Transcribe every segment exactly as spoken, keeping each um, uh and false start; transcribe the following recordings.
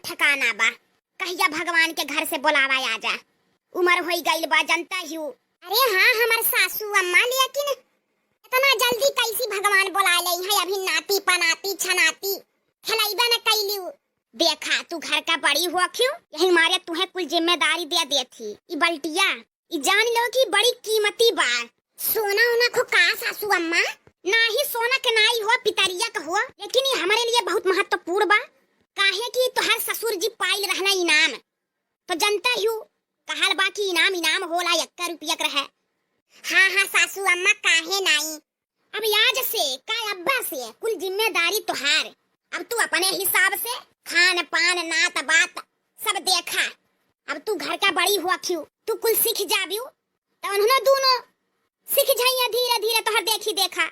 ठिकाना बा, कहिया भगवान के घर से बोलावा आ जा। उमर होई गइल बा, जनता हिउ। अरे हाँ, हमर सासू अम्मा, लेकिन इतना जल्दी कैसी भगवान बोला ले हैं? अभी नाती पनाती छनाती खेलैबे न कैली। देखा, तू घर का बड़ी हुआ क्यों, यही मारे तुहे कुल जिम्मेदारी दे देती। ई बल्टिया, ई जान लो कि बड़ी कीमती बा। सोना ओना खो का सासू अम्मा? नाही सोना के नाही हो, पितरिया के हो, लेकिन ई हमरे लिए बहुत महत्वपूर्ण बा। काहे कि तोहर ससुर जी पाइल रहना इनाम, तो जनता हिउ, कहल बा कि इनाम इनाम होला, एक्का रुपया के रहे। हाँ हाँ सासू अम्मा, काहे नाही। अब आज से का अब्बा से कुल जिम्मेदारी तोहार। अब तू अपने हिसाब से खान पान नात बात सब देखा। अब तू घर का बड़ी हुआ क्यों, तू कुल सीख जाबियो, तो उन्होंने दोनों सीख जाइए धीरे धीरे तोहर देखी देखा।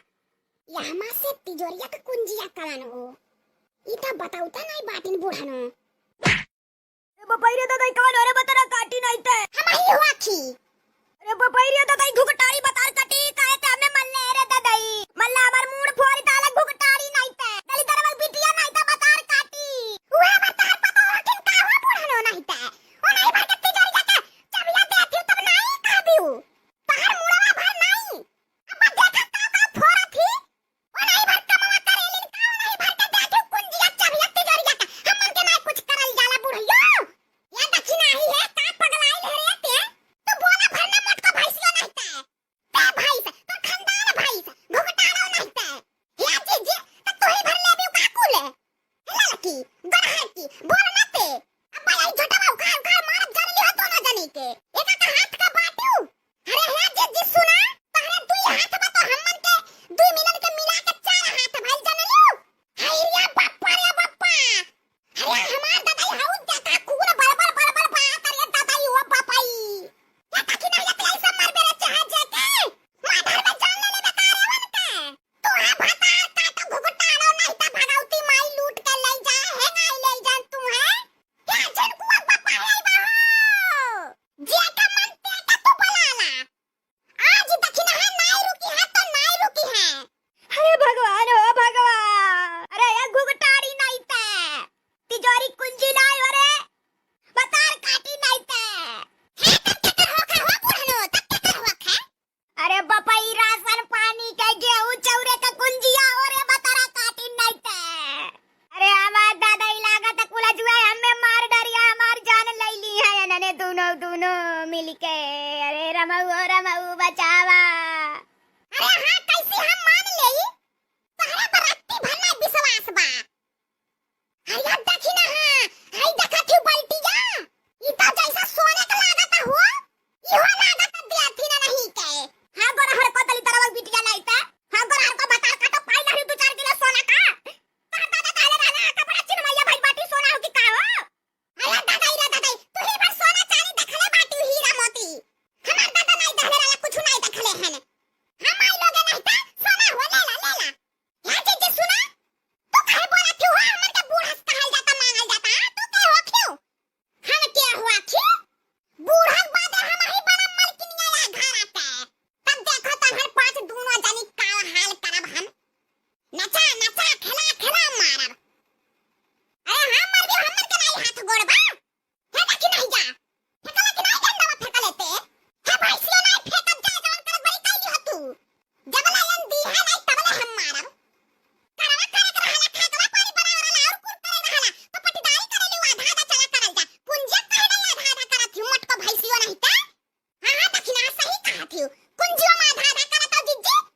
यहमा से तिजोरिया के कुंजिया कवन हो, ई तो बताउता नहीं बाटिन बूढ़नो। अरे बपई रे दादा, ई कवन हो रे, बतरा काटी नाई ते। हम ही हुआ खी। अरे बपई रे दादा, ई घुघटारी बतार काटी, काहे ते हमें मल्ले रे दादा ई। मल्ला हमार मूड़ फोरी ताले घुघटारी नाई ते। दली दरबल बिटिया नाई ते बतार काटी। उहे बतार पता हो किन का हुआ बूढ़नो नाई ते। ओ नाई भर के तिजोरी जाके चबिया दे दियो तब नाई कहबियो। तहर मुड़वा भर नाई। अब देखा का का फोरत ही। ओ नाई भर कमवा करेलिन का, ओ नाई भर के देखियो कुंजिया चबिया तिजोरिया के। हमन के नाई कुछ करल जाला बुढ़ियो। या दक्षिणा ही है, का पगलाइल है रे ते? तू बोला भर ना मोटको भैंसियो नहीं ते। ते भैंस, तोर खानदान भैंस, घुघटारो नहीं ते। या जीजी, त तू ही भर लेबी का कुले? ललकी, गरहकी, बोल ना ते। अब्बा यही झोटवा उखाड़ उखाड़ मारब जान लियो दोनों जनी के। एका का हाथ का बाटियो। अरे हे जीजी सुना, तहरे दुई हाथ बा तो हमन के दुई मिलन के मिला के चार हाथ भइल जान लियो। हाय रे बाप्पा रे बाप्पा। अरे हमार दादाई हऊ देखा खून बलबल बलबल बहा करे दादाई ओ बापाई। ये तकी ना ये तेई सब मर बेरे चाहे जेके। माधर में जान ले लेबे का रे वन के। तोहे भतार काटो घुघटारो, नहीं त भगवती माई लूट के ले जा, हेंगाई ले जान तू है। या झिनकुआ बापा है बा हो। जे का मन ते का तू बुलाला। आज दखिनहा नाई रुकी है तो नाई रुकी है। अरे भगवान हो भगवान, अरे ये घुघटारी नाई ते, तिजोरी कुंजी नाई हो रे, बतार काटी नाई ते। हे तब केकर होखे हो बुढ़नो, तब केकर होखे? अरे बपई, राशन पानी के, गेहूं चौरे के कुंजिया हो रे, बतारा काटी नाई ते। अरे हमार दादा, ई लागत कुल जुआ हमें मार डरिया, हमार जान लैली है इन्हने दोनों, दोनों मिलके। अरे रमऊ, ओ रमऊ, बचा।